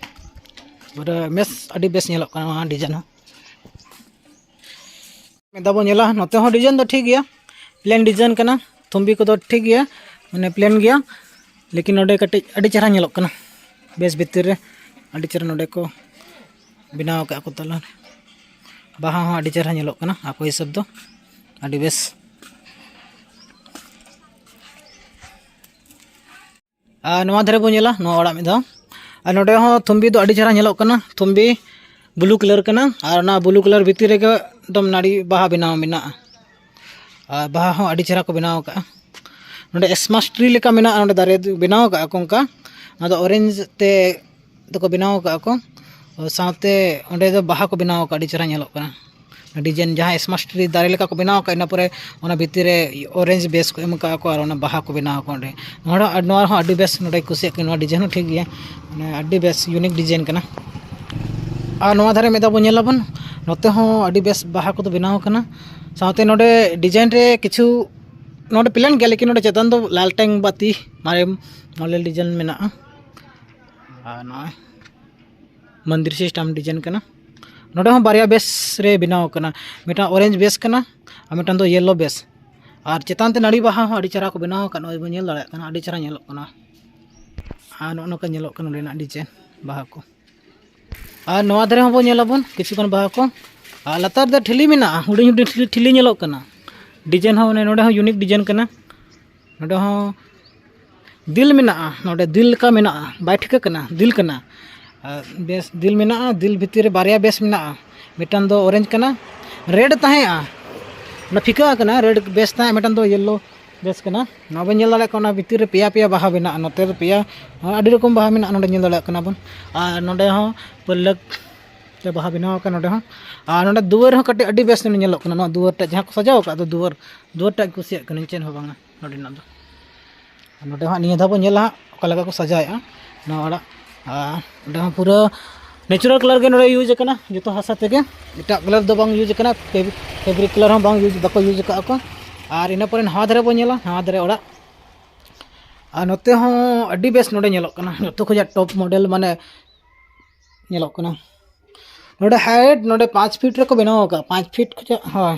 ᱯᱩᱨᱟᱹ ᱢᱮᱥ ᱟᱹᱰᱤ ᱵᱮᱥ ᱧᱮᱞᱚᱜ ᱠᱟᱱᱟ ᱱᱚᱣᱟ design ᱦᱚᱸ᱾ ᱢᱤᱫ ᱫᱷᱟᱣ ᱵᱚᱱ ᱧᱮᱞᱟ, ᱱᱚᱛᱮ ᱦᱚᱸ design ᱫᱚ ᱴᱷᱤᱠ ᱜᱮᱭᱟ, plain design ᱠᱟᱱᱟ, ᱛᱷᱩᱢᱵᱤ ᱠᱚᱫᱚ ᱴᱷᱤᱠ ᱜᱮᱭᱟ, ᱢᱟᱱᱮ plain ᱜᱮᱭᱟ, ᱞᱮᱠᱤᱱ ᱱᱚᱰᱮ ᱠᱟᱹᱴᱤᱡ ᱟᱹᱰᱤ ᱪᱮᱦᱨᱟ ᱧᱮᱞᱚᱜ ᱠᱟᱱᱟ, ᱵᱮᱥ ᱵᱷᱤᱛᱤᱨ ᱨᱮ ᱟᱹᱰᱤ ᱪᱮᱦᱨᱟ ᱱᱚᱰᱮ ᱠᱚ ᱵᱮᱱᱟᱣ ᱟᱠᱟᱫ ᱠᱚ ᱛᱟᱞᱟ ᱨᱮ᱾ ᱵᱟᱦᱟ ᱦᱚᱸ ᱟᱹᱰᱤ ᱪᱮᱦᱨᱟ ᱧᱮᱞᱚᱜ ᱠᱟᱱᱟ ᱟᱠᱚ ᱦᱤᱥᱟᱹᱵ ᱫᱚ, ᱟᱹᱰᱤ ᱵᱮᱥ᱾ ᱟᱨ ᱱᱚᱣᱟ ᱫᱷᱟᱨᱮ ᱵᱚᱱ ᱧᱮᱞᱟ, ᱱᱚᱣᱟ ᱚᱲᱟᱜ ᱢᱤᱫ ᱫᱷᱟᱣ᱾ ᱟᱨ ᱱᱚᱰᱮ ᱦᱚᱸ ᱛᱷᱩᱢᱵᱤ ᱫᱚ ᱟᱹᱰᱤ ᱪᱮᱦᱨᱟ ᱧᱮᱞᱚᱜ ᱠᱟᱱᱟ, ᱛᱷᱩᱢᱵᱤ blue colour ᱠᱟᱱᱟ᱾ ᱟᱨ ᱚᱱᱟ blue colour ᱵᱷᱤᱛᱤᱨ ᱨᱮᱜᱮ ᱮᱠᱫᱚᱢ ᱱᱟᱹᱲᱤ ᱵᱟᱦᱟ ᱵᱮᱱᱟᱣ ᱢᱮᱱᱟᱜᱼᱟ᱾ ᱟᱨ ᱵᱟᱦᱟ ᱦᱚᱸ ᱟᱹᱰᱤ ᱪᱮᱦᱨᱟ ᱠᱚ ᱵᱮᱱᱟᱣ ᱟᱠᱟᱫᱼᱟ᱾ ᱱᱚᱰᱮ ᱮᱥᱢᱟᱥ ᱴᱨᱤ ᱞᱮᱠᱟ ᱢᱮᱱᱟᱜᱼᱟ, ᱱᱚᱰᱮ ᱫᱟᱨᱮ ᱵᱮᱱᱟᱣ ᱟᱠᱟᱫᱼᱟ ᱠᱚ ᱚᱱᱠᱟ᱾ ᱚᱱᱟ ᱫᱚ ᱚᱨᱮᱧᱡᱽ ᱛᱮ ᱫᱚᱠᱚ ᱵᱮᱱᱟᱣ ᱟᱠᱟᱫᱼᱟ ᱠᱚ᱾ ᱥᱟᱶᱛᱮ ᱚᱸᱰᱮ ᱫᱚ ᱵᱟᱦᱟ ᱠᱚ ᱵᱮᱱᱟᱣ ᱟᱠᱟᱫᱼᱟ, ᱟᱹᱰᱤ ᱪᱮᱦᱨᱟ ᱧᱮᱞᱚᱜ ᱠᱟᱱᱟ᱾ ᱰᱤᱡᱟᱭᱤᱱ ᱡᱟᱦᱟᱸ ᱮᱥᱢᱟᱥ ᱴᱨᱤ ᱫᱟᱨᱮ ᱞᱮᱠᱟ ᱠᱚ ᱵᱮᱱᱟᱣ ᱟᱠᱟᱫᱼᱟ, ᱤᱱᱟᱹ ᱯᱚᱨᱮ ᱚᱱᱟ ᱵᱷᱤᱛᱤᱨ ᱨᱮ ᱚᱨᱮᱧᱡᱽ ᱵᱮᱥ ᱠᱚ ᱮᱢ ᱟᱠᱟᱫᱼᱟ ᱠᱚ, ᱟᱨ ᱚᱱᱟ ᱵᱟᱦᱟ ᱠᱚ ᱵᱮᱱᱟᱣ ᱟᱠᱚ ᱚᱸᱰᱮ᱾ ᱱᱚᱣᱟ ᱦᱚᱸ, ᱱᱚᱣᱟ ᱦᱚᱸ ᱟᱹᱰᱤ ᱵᱮᱥ ᱱᱚᱰᱮ ᱠᱩᱥᱤᱭᱟᱜ ᱠᱟᱱᱟ, ᱱᱚᱣᱟ ᱰᱤᱡᱟᱭᱤᱱ ᱦᱚᱸ ᱴᱷᱤᱠ ᱜᱮᱭᱟ, ᱢᱟᱱᱮ ᱟᱹᱰᱤ ᱵᱮᱥ ᱤᱭᱩᱱᱤᱠ ᱰᱤᱡᱟᱭᱤᱱ ᱠᱟᱱᱟ᱾ ᱟᱨ ᱱᱚᱣᱟ ᱫᱷᱟᱨᱮ ᱢᱤᱫ ᱫᱷᱟᱣ ᱵᱚᱱ ᱧᱮᱞ ᱟᱵᱚᱱ, ᱱᱚᱛᱮ ᱦᱚᱸ ᱟᱹᱰᱤ ᱵᱮᱥ ᱵᱟᱦᱟ ᱠᱚᱫᱚ ᱵᱮᱱᱟᱣ ᱟᱠᱟᱱᱟ᱾ ᱥᱟᱶᱛᱮ ᱱᱚᱰᱮ ᱰᱤᱡᱟᱭᱤᱱ ᱨᱮ ᱠᱤᱪᱷᱩ ᱱᱚᱰᱮ ᱯᱞᱮᱱ ᱜᱮᱭᱟ, ᱞᱮᱠᱤᱱ ᱱᱚᱰᱮ ᱪᱮᱛᱟᱱ ᱫᱚ ᱞᱟᱞᱴᱮᱝ ᱵᱟᱹᱛᱤ ᱢᱟᱨᱮ ᱢᱚᱰᱮᱞ ᱰᱤᱡᱟᱭᱤᱱ ᱢᱮᱱᱟᱜᱼᱟ᱾ ᱟᱨ ᱱᱚᱜᱼᱚᱭ ᱢᱚᱱᱫᱤᱨ ᱥᱤᱥᱴᱮᱢ ᱰᱤᱡᱟᱭᱤᱱ ᱠᱟᱱᱟ᱾ ᱱᱚᱰᱮ ᱦᱚᱸ ᱵᱟᱨᱭᱟ ᱵᱮᱥ ᱨᱮ ᱵᱮᱱᱟᱣ ᱠᱟᱱᱟ, ᱢᱤᱫᱴᱟᱝ ᱚᱨᱮᱧᱡᱽ ᱵᱮᱥ ᱠᱟᱱᱟ ᱟᱨ ᱢᱤᱫᱴᱟᱝ ᱫᱚ ᱭᱮᱞᱳ ᱵᱮᱥ᱾ ᱟᱨ ᱪᱮᱛᱟᱱ ᱛᱮ ᱱᱟᱹᱲᱤ ᱵᱟᱦᱟ ᱦᱚᱸ ᱟᱹᱰᱤ ᱪᱮᱦᱨᱟ ᱠᱚ ᱵᱮᱱᱟᱣ ᱟᱠᱟᱫ, ᱱᱚᱜᱼᱚᱭ ᱵᱚᱱ ᱧᱮᱞ ᱫᱟᱲᱮᱭᱟᱜ ᱠᱟᱱᱟ, ᱟᱹᱰᱤ ᱪᱮᱦᱨᱟ ᱧᱮᱞᱚᱜ ᱠᱟᱱᱟ᱾ ᱟᱨ ᱱᱚᱜᱼᱚ ᱱᱚᱝᱠᱟ ᱧᱮᱞᱚᱜ ᱠᱟᱱᱟ ᱱᱚᱸᱰᱮᱱᱟᱜ ᱰᱤᱡᱟᱭᱤᱱ ᱵᱟᱦᱟ ᱠᱚ᱾ ᱟᱨ ᱱᱚᱣᱟ ᱫᱷᱟᱨᱮ ᱦᱚᱸᱵᱚᱱ ᱧᱮᱞᱟᱵᱚᱱ ᱠᱤᱪᱷᱩᱜᱟᱱ ᱵᱟᱦᱟ ᱠᱚ᱾ ᱟᱨ ᱞᱟᱛᱟᱨ ᱨᱮ ᱴᱷᱤᱞᱤ ᱢᱮᱱᱟᱜᱼᱟ, ᱦᱩᱰᱤᱧ ᱦᱩᱰᱤᱧ ᱴᱷᱤᱞᱤ, ᱴᱷᱤᱞᱤ ᱧᱮᱞᱚᱜ ᱠᱟᱱᱟ᱾ ᱰᱤᱡᱟᱭᱤᱱ ᱦᱚᱸ ᱢᱟᱱᱮ ᱱᱚᱸᱰᱮ ᱦᱚᱸ ᱤᱭᱩᱱᱤᱠ ᱰᱤᱡᱟᱭᱤᱱ ᱠᱟᱱᱟ᱾ ᱱᱚᱸᱰᱮ ᱦᱚᱸ ᱫᱤᱞ ᱢᱮᱱᱟᱜᱼᱟ, ᱱᱚᱸᱰᱮ ᱫᱤᱞ ᱞᱮᱠᱟ ᱢᱮᱱᱟᱜᱼᱟ, ᱵᱟᱭ ᱴᱷᱤᱠᱟᱹᱜ ᱠᱟᱱᱟ, ᱫᱤᱞ ᱠᱟᱱᱟ᱾ ᱟᱨ ᱵᱮᱥ ᱫᱤᱞ ᱢᱮᱱᱟᱜᱼᱟ, ᱫᱤᱞ ᱵᱷᱤᱛᱤᱨ ᱨᱮ ᱵᱟᱨᱭᱟ ᱵᱮᱥ ᱢᱮᱱᱟᱜᱼᱟ, ᱢᱤᱫᱴᱟᱝ ᱫᱚ ᱚᱨᱮᱧᱡᱽ ᱠᱟᱱᱟ, ᱨᱮᱰ ᱛᱟᱦᱮᱸᱜᱼᱟ, ᱚᱱᱟ ᱯᱷᱤᱠᱟ ᱟᱠᱟᱱᱟ, ᱨᱮᱰ ᱵᱮᱥ ᱛᱟᱦᱮᱸ, ᱢᱤᱫᱴᱟᱝ ᱫᱚ ᱭᱮᱞᱳ ᱵᱮᱥ ᱠᱟᱱᱟ᱾ ᱱᱚᱣᱟ ᱵᱚᱱ ᱧᱮᱞ ᱫᱟᱲᱮᱭᱟᱜ ᱠᱟᱱᱟ, ᱚᱱᱟ ᱵᱷᱤᱛᱤᱨ ᱨᱮ ᱯᱮᱭᱟ ᱯᱮᱭᱟ ᱵᱟᱦᱟ ᱢᱮᱱᱟᱜᱼᱟ, ᱱᱚᱛᱮ ᱫᱚ ᱯᱮᱭᱟ, ᱦᱚᱸ, ᱟᱹᱰᱤ ᱨᱚᱠᱚᱢ ᱵᱟᱦᱟ ᱢᱮᱱᱟᱜᱼᱟ, ᱱᱚᱸᱰᱮ ᱧᱮᱞ ᱫᱟᱲᱮᱭᱟᱜ ᱠᱟᱱᱟ ᱵᱚᱱ᱾ ᱟᱨ ᱱᱚᱸᱰᱮ ᱦᱚᱸ ᱯᱟᱹᱨᱞᱟᱹᱠ ᱛᱮ ᱵᱟᱦᱟ ᱵᱮᱱᱟᱣ ᱟᱠᱟᱱᱟ ᱱᱚᱸᱰᱮ ᱦᱚᱸ᱾ ᱟᱨ ᱱᱚᱸᱰᱮ ᱫᱩᱣᱟᱹᱨ ᱦᱚᱸ ᱠᱟᱹᱴᱤᱡ ᱟᱹᱰᱤ ᱵᱮᱥ ᱧᱮᱞᱚᱜ ᱠᱟᱱᱟ, ᱱᱚᱣᱟ ᱫᱩᱣᱟᱹᱨ ᱴᱟᱜ ᱡᱟᱦᱟᱸ ᱠᱚ ᱥᱟᱡᱟᱣ ᱟᱠᱟᱫ ᱫᱚ ᱫᱩᱣᱟᱹᱨ, ᱫᱩᱣᱟᱹᱨ ᱴᱟᱜ ᱤᱧ ᱠᱩᱥᱤᱭᱟᱜ ᱠᱟᱹᱱᱟᱹᱧ, ᱪᱮᱫ ᱦᱚᱸ ᱵᱟᱝᱟ ᱱᱚᱸᱰᱮᱱᱟᱜ ᱫᱚ᱾ ᱟᱨ ᱱᱚᱸᱰᱮ ᱦᱚᱸ ᱱᱤᱭᱟᱹ ᱫᱷᱟᱣ ᱵᱚᱱ ᱧᱮᱞᱟ ᱦᱟᱸᱜ ᱚᱠᱟ ᱞᱮᱠᱟ ᱠᱚ ᱥᱟᱡᱟᱣᱮᱫᱼᱟ ᱱᱚᱣᱟ ᱚᱲᱟᱜ᱾ ᱟᱨ ᱱᱚᱸᱰᱮ ᱦᱚᱸ ᱯᱩᱨᱟᱹ ᱱᱮᱪᱟᱨᱟᱞ ᱠᱟᱞᱟᱨ ᱜᱮ ᱱᱚᱸᱰᱮ ᱤᱭᱩᱡᱽ ᱟᱠᱟᱱᱟ, ᱡᱚᱛᱚ ᱦᱟᱥᱟ ᱛᱮᱜᱮ, ᱮᱴᱟᱜ ᱠᱟᱞᱟᱨ ᱫᱚ ᱵᱟᱝ ᱤᱭᱩᱡᱽ ᱟᱠᱟᱱᱟ, ᱯᱷᱮᱵ-, ᱯᱷᱮᱵᱨᱤᱠ ᱠᱟᱞᱟᱨ ᱦᱚᱸ ᱵᱟᱝ ᱤᱭᱩᱡᱽ, ᱵᱟᱠᱚ ᱤᱭᱩᱡᱽ ᱟᱠᱟᱫᱼᱟ ᱠᱚ᱾ ᱟᱨ ᱤᱱᱟᱹ ᱯᱚᱨᱮ ᱱᱟᱣᱟ ᱫᱷᱟᱨᱮ ᱵᱚᱱ ᱧᱮᱞᱟ, ᱱᱟᱣᱟ ᱫᱷᱟᱨᱮ ᱚᱲᱟᱜ᱾ ᱟᱨ ᱱᱚᱛᱮ ᱦᱚᱸ ᱟᱹᱰᱤ ᱵᱮᱥ ᱱᱚᱸᱰᱮ ᱧᱮᱞᱚᱜ ᱠᱟᱱᱟ, ᱡᱚᱛᱚ ᱠᱷᱚᱱᱟᱜ ᱴᱚᱯ ᱢᱚᱰᱮᱞ ᱢᱟᱱᱮ ᱧᱮᱞᱚᱜ ᱠᱟᱱᱟ᱾ ᱱᱚᱸᱰᱮ ᱦᱟᱭᱤᱴ ᱱᱚᱸᱰᱮ ᱯᱟᱸᱪ ᱯᱷᱤᱴ ᱨᱮᱠᱚ ᱵᱮᱱᱟᱣ ᱟᱠᱟᱫᱼᱟ, ᱯᱟᱸᱪ ᱯᱷᱤᱴ ᱠᱷᱚᱱᱟᱜ, ᱦᱳᱭ,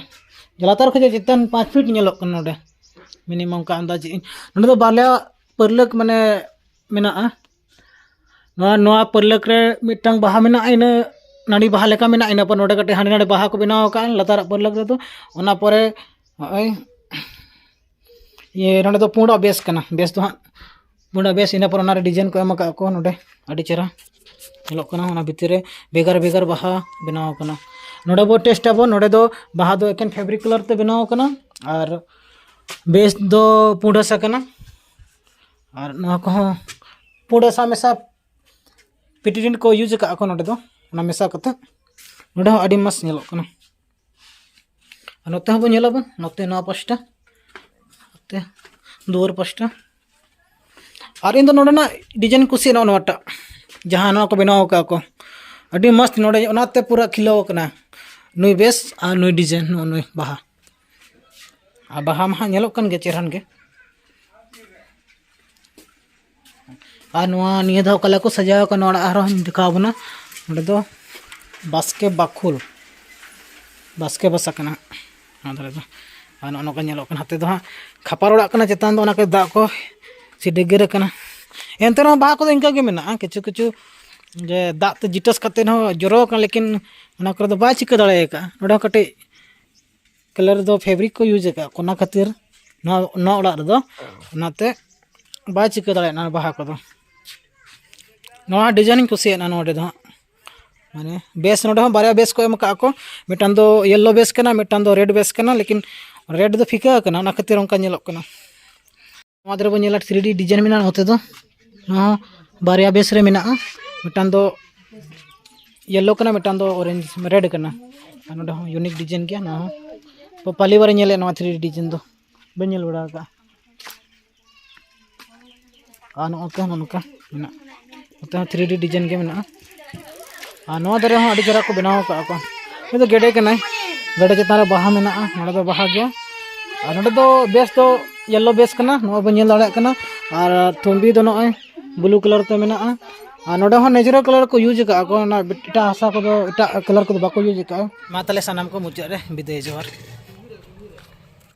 ᱞᱟᱛᱟᱨ ᱠᱷᱚᱱᱟᱜ ᱪᱮᱛᱟᱱ ᱯᱟᱸᱪ ᱯᱷᱤᱴ ᱧᱮᱞᱚᱜ ᱠᱟᱱᱟ ᱱᱚᱸᱰᱮ, ᱢᱤᱱᱤᱢᱟᱢ ᱠᱟ ᱟᱱᱫᱟᱡᱽ ᱤᱧ᱾ ᱱᱚᱸᱰᱮ ᱫᱚ ᱵᱟᱨᱭᱟ ᱯᱟᱹᱨᱞᱟᱹᱠ ᱢᱟᱱᱮ ᱢᱮᱱᱟᱜᱼᱟ᱾ ᱱᱚᱣᱟ, ᱱᱚᱣᱟ ᱯᱟᱹᱨᱞᱟᱹᱠ ᱨᱮ ᱢᱤᱫᱴᱟᱝ ᱵᱟᱦᱟ ᱢᱮᱱᱟᱜᱼᱟ, ᱤᱱᱟᱹ ᱱᱟᱹᱲᱤ ᱵᱟᱦᱟ ᱞᱮᱠᱟ ᱢᱮᱱᱟᱜᱼᱟ, ᱤᱱᱟᱹ ᱯᱚᱨ ᱱᱚᱸᱰᱮ ᱠᱟᱹᱴᱤᱡ ᱦᱟᱸᱰᱮ ᱱᱟᱰᱮ ᱵᱟᱦᱟ ᱠᱚ ᱵᱮᱱᱟᱣ ᱟᱠᱟᱫᱼᱟ ᱞᱟᱛᱟᱨᱟᱜ ᱯᱟᱹᱨᱞᱟᱹᱠ ᱨᱮᱫᱚ᱾ ᱚᱱᱟ ᱯᱚᱨᱮ ᱱᱚᱜᱼᱚᱭ ᱤᱭᱟᱹ ᱱᱚᱸᱰᱮ ᱫᱚ ᱯᱩᱸᱰᱟᱜ ᱵᱮᱥ ᱠᱟᱱᱟ, ᱵᱮᱥ ᱫᱚ ᱦᱟᱸᱜ ᱯᱩᱸᱰᱟᱜ ᱵᱮᱥ, ᱤᱱᱟᱹ ᱯᱚᱨ ᱚᱱᱟᱨᱮ ᱰᱤᱡᱟᱭᱤᱱ ᱠᱚ ᱮᱢ ᱟᱠᱟᱫ ᱠᱚ ᱱᱚᱸᱰᱮ, ᱟᱹᱰᱤ ᱪᱮᱦᱨᱟ ᱧᱮᱞᱚᱜ ᱠᱟᱱᱟ᱾ ᱚᱱᱟ ᱵᱷᱤᱛᱤᱨ ᱨᱮ ᱵᱷᱮᱜᱟᱨ ᱵᱷᱮᱜᱟᱨ ᱵᱟᱦᱟ ᱵᱮᱱᱟᱣ ᱟᱠᱟᱱᱟ᱾ ᱱᱚᱰᱮ ᱵᱚ ᱴᱮᱥᱴ ᱟᱵᱚ᱾ ᱱᱚᱰᱮ ᱫᱚ ᱵᱟᱦᱟ ᱫᱚ ᱮᱠᱮᱱ ᱯᱷᱮᱵᱨᱤᱠ ᱠᱟᱞᱟᱨ ᱛᱮ ᱵᱮᱱᱟᱣ ᱠᱟᱱᱟ, ᱟᱨ ᱵᱮᱥ ᱫᱚ ᱯᱩᱸᱰ ᱦᱟᱥᱟ ᱠᱟᱱᱟ, ᱟᱨ ᱱᱚᱣᱟ ᱠᱚᱦᱚᱸ ᱯᱩᱸᱰ ᱦᱟᱥᱟ ᱢᱮᱥᱟ ᱯᱤᱴᱤᱰᱤᱱ ᱠᱚ ᱤᱭᱩᱡᱽ ᱟᱠᱟᱫ ᱠᱚ ᱱᱚᱰᱮ ᱫᱚ, ᱚᱱᱟ ᱢᱮᱥᱟ ᱠᱟᱛᱮ ᱱᱚᱰᱮ ᱦᱚᱸ ᱟᱹᱰᱤ ᱢᱚᱡᱽ ᱧᱮᱞᱚᱜ ᱠᱟᱱᱟ᱾ ᱟᱨ ᱱᱚᱛᱮ ᱦᱚᱸᱵᱚᱱ ᱧᱮᱞᱟᱵᱚᱱ, ᱱᱚᱛᱮ ᱱᱚᱣᱟ ᱯᱟᱥᱴᱟ, ᱱᱚᱛᱮ ᱫᱩᱣᱟᱹᱨ ᱯᱟᱥᱴᱟ᱾ ᱟᱨ ᱤᱧ ᱫᱚ ᱱᱚᱰᱮᱱᱟᱜ ᱰᱤᱡᱟᱭᱤᱱ ᱠᱩᱥᱤᱭᱟᱜᱼᱟ, ᱱᱚᱜᱼᱚ ᱱᱚᱣᱟᱴᱟᱜ, ᱡᱟᱦᱟᱸ ᱱᱚᱣᱟ ᱠᱚ ᱵᱮᱱᱟᱣ ᱟᱠᱟᱫ ᱠᱚ, ᱟᱹᱰᱤ ᱢᱚᱡᱽ ᱱᱚᱰᱮ, ᱚᱱᱟᱛᱮ ᱯᱩᱨᱟᱹ ᱠᱷᱤᱞᱟᱹᱣ ᱟᱠᱟᱱᱟ ᱱᱩᱭ ᱵᱮᱥ ᱟᱨ ᱱᱩᱭ ᱰᱤᱡᱟᱭᱤᱱ, ᱱᱚᱜᱼᱚ ᱱᱩᱭ ᱵᱟᱦᱟ᱾ ᱟᱨ ᱵᱟᱦᱟ ᱢᱟ ᱦᱟᱸᱜ ᱧᱮᱞᱚᱜ ᱠᱟᱱ ᱜᱮ ᱪᱮᱦᱨᱟᱱ ᱜᱮ᱾ ᱟᱨ ᱱᱚᱣᱟ ᱱᱤᱭᱟᱹ ᱫᱷᱟᱣ ᱚᱠᱟ ᱞᱮᱠᱟ ᱠᱚ ᱥᱟᱡᱟᱣ ᱟᱠᱟᱱᱟ, ᱱᱚᱣᱟ ᱚᱲᱟᱜ ᱟᱨᱦᱚᱸᱧ ᱫᱮᱠᱷᱟᱣ ᱟᱵᱚᱱᱟ᱾ ᱱᱚᱸᱰᱮ ᱫᱚ ᱵᱟᱥᱠᱮ ᱵᱟᱠᱷᱳᱞ, ᱵᱟᱥᱠᱮ ᱵᱟᱥᱟ ᱠᱟᱱᱟ ᱱᱚᱣᱟ ᱫᱷᱟᱨᱮ ᱫᱚ᱾ ᱟᱨ ᱱᱚᱜᱼᱚ ᱱᱚᱝᱠᱟ ᱧᱮᱞᱚᱜ ᱠᱟᱱᱟ, ᱦᱟᱱᱛᱮ ᱫᱚ ᱦᱟᱸᱜ ᱠᱷᱟᱯᱟᱨ ᱚᱲᱟᱜ ᱠᱟᱱᱟ, ᱪᱮᱛᱟᱱ ᱫᱚ ᱚᱱᱟ ᱠᱚ ᱫᱟᱜ ᱠᱚ ᱥᱤᱰᱤᱜᱤᱨ ᱟᱠᱟᱱᱟ᱾ ᱮᱱᱛᱮ ᱨᱮᱦᱚᱸ ᱵᱟᱦᱟ ᱠᱚᱫᱚ ᱤᱱᱠᱟᱹ ᱜᱮ ᱢᱮᱱᱟᱜᱼᱟ, ᱠᱤᱪᱷᱩ ᱠᱤᱪᱷᱩ ᱡᱮ ᱫᱟᱜ ᱛᱮ ᱡᱤᱴᱟᱹᱥ ᱠᱟᱛᱮᱫ ᱦᱚᱸ ᱡᱚᱨᱚ ᱟᱠᱟᱱᱟ, ᱞᱮᱠᱤᱱ ᱚᱱᱟ ᱠᱚᱨᱮ ᱫᱚ ᱵᱟᱭ ᱪᱤᱠᱟᱹ ᱫᱟᱲᱮ ᱟᱠᱟᱫᱼᱟ᱾ ᱱᱚᱸᱰᱮ ᱦᱚᱸ ᱠᱟᱹᱴᱤᱡ ᱠᱟᱞᱟᱨ ᱫᱚ ᱯᱷᱮᱵᱨᱤᱠ ᱠᱚ ᱤᱭᱩᱡᱽ ᱟᱠᱟᱫ, ᱚᱱᱟ ᱠᱷᱟᱹᱛᱤᱨ ᱱᱚᱣᱟ, ᱱᱚᱣᱟ ᱚᱲᱟᱜ ᱨᱮᱫᱚ ᱚᱱᱟᱛᱮ ᱵᱟᱭ ᱪᱤᱠᱟᱹ ᱫᱟᱲᱮᱭᱟᱜᱼᱟ ᱚᱱᱟ ᱵᱟᱦᱟ ᱠᱚᱫᱚ᱾ ᱱᱚᱣᱟ ᱰᱤᱡᱟᱭᱤᱱ ᱤᱧ ᱠᱩᱥᱤᱭᱟᱜᱼᱟ ᱱᱚᱰᱮ ᱫᱚ ᱦᱟᱸᱜ, ᱢᱟᱱᱮ ᱵᱮᱥ, ᱱᱚᱰᱮ ᱦᱚᱸ ᱵᱟᱨᱭᱟ ᱵᱮᱥ ᱠᱚ ᱮᱢ ᱟᱠᱟᱫ ᱠᱚ, ᱢᱤᱫᱴᱟᱝ ᱫᱚ ᱭᱮᱞᱳ ᱵᱮᱥ ᱠᱟᱱᱟ, ᱢᱤᱫᱴᱟᱝ ᱫᱚ ᱨᱮᱰ ᱵᱮᱥ ᱠᱟᱱᱟ, ᱞᱮᱠᱤᱱ ᱨᱮᱰ ᱫᱚ ᱯᱷᱤᱠᱟ ᱟᱠᱟᱱᱟ, ᱚᱱᱟ ᱠᱷᱟᱹᱛᱤᱨ ᱚᱱᱠᱟ ᱧᱮᱞᱚᱜ ᱠᱟᱱᱟ᱾ ᱱᱚᱣᱟ ᱫᱷᱟᱨᱮ ᱵᱚᱱ ᱧᱮᱞᱟ, ᱛᱷᱨᱤ ᱰᱤ ᱰᱤᱡᱟᱭᱤᱱ ᱢᱮᱱᱟᱜᱼᱟ ᱱᱚᱛᱮ ᱫᱚ᱾ ᱱᱚᱣᱟ ᱦᱚᱸ ᱵᱟᱨᱭᱟ ᱵᱮᱥ ᱨᱮ ᱢᱮᱱᱟᱜᱼᱟ, ᱢᱤᱫᱴᱟᱝ ᱫᱚ ᱭᱮᱞᱳ ᱠᱟᱱᱟ, ᱢᱤᱫᱴᱟᱝ ᱫᱚ ᱚᱨᱮᱧᱡᱽ ᱨᱮᱰ ᱠᱟᱱᱟ᱾ ᱟᱨ ᱱᱚᱰᱮ ᱦᱚᱸ ᱤᱭᱩᱱᱤᱠ ᱰᱤᱡᱟᱭᱤᱱ ᱜᱮᱭᱟ᱾ ᱱᱚᱣᱟ ᱦᱚᱸ ᱯᱟᱹᱦᱞᱤ ᱵᱟᱨ ᱤᱧ ᱧᱮᱞᱮᱫᱼᱟ ᱱᱚᱣᱟ ᱛᱷᱨᱤ ᱰᱤ ᱰᱤᱡᱟᱭᱤᱱ ᱫᱚ, ᱵᱟᱹᱧ ᱧᱮᱞ ᱵᱟᱲᱟ ᱟᱠᱟᱫᱼᱟ᱾ ᱟᱨ ᱱᱚᱜᱼᱚ ᱱᱚᱝᱠᱟ, ᱱᱚᱜᱼᱚ ᱱᱚᱝᱠᱟ ᱢᱮᱱᱟᱜᱼᱟ᱾ ᱱᱚᱛᱮ ᱦᱚᱸ ᱛᱷᱨᱤ ᱰᱤ ᱰᱤᱡᱟᱭᱤᱱ ᱜᱮ ᱢᱮᱱᱟᱜᱼᱟ᱾ ᱟᱨ ᱱᱚᱣᱟ ᱫᱟᱨᱮ ᱦᱚᱸ ᱟᱹᱰᱤ ᱪᱮᱦᱨᱟ ᱠᱚ ᱵᱮᱱᱟᱣ ᱟᱠᱟᱫᱼᱟ ᱠᱚ᱾ ᱱᱩᱭ ᱫᱚ ᱜᱮᱰᱮ ᱠᱟᱱᱟᱭ, ᱜᱮᱰᱮ ᱪᱮᱛᱟᱱ ᱨᱮ ᱵᱟᱦᱟ ᱢᱮᱱᱟᱜᱼᱟ᱾ ᱱᱚᱰᱮ ᱫᱚ ᱵᱟᱦᱟ ᱜᱮᱭᱟ᱾ ᱟᱨ ᱱᱚᱰᱮ ᱫᱚ ᱵᱮᱥ ᱫᱚ ᱭᱮᱞᱳ ᱵᱮᱥ ᱠᱟᱱᱟ, ᱱᱚᱜᱼᱚᱭ ᱵᱚᱱ ᱧᱮᱞ ᱫᱟᱲᱮᱭᱟᱜ ᱠᱟᱱᱟ᱾ ᱟᱨ ᱛᱷᱩᱢᱵᱤ ᱫᱚ ᱱᱚᱜᱼᱚᱭ ᱵᱞᱩ ᱠᱟᱞᱟᱨ ᱛᱮ ᱢᱮᱱᱟᱜᱼᱟ᱾ ᱟᱨ ᱱᱚᱰᱮ ᱦᱚᱸ ᱱᱮᱪᱟᱨᱟᱞ ᱠᱟᱞᱟᱨ ᱠᱚ ᱤᱭᱩᱡᱽ ᱟᱠᱟᱫᱼᱟ ᱠᱚ, ᱚᱱᱟ ᱮᱴᱟᱜ ᱦᱟᱥᱟ ᱠᱚᱫᱚ, ᱮᱴᱟᱜ ᱠᱟᱞᱟᱨ ᱠᱚᱫᱚ ᱵᱟᱠᱚ ᱤᱭᱩᱡᱽ ᱟᱠᱟᱫᱼᱟ᱾ ᱢᱟ ᱛᱟᱦᱚᱞᱮ ᱥᱟᱱᱟᱢ ᱠᱚ ᱢᱩᱪᱟᱹᱫ ᱨᱮ ᱵᱤᱫᱟᱹᱭ, ᱡᱚᱦᱟᱨ᱾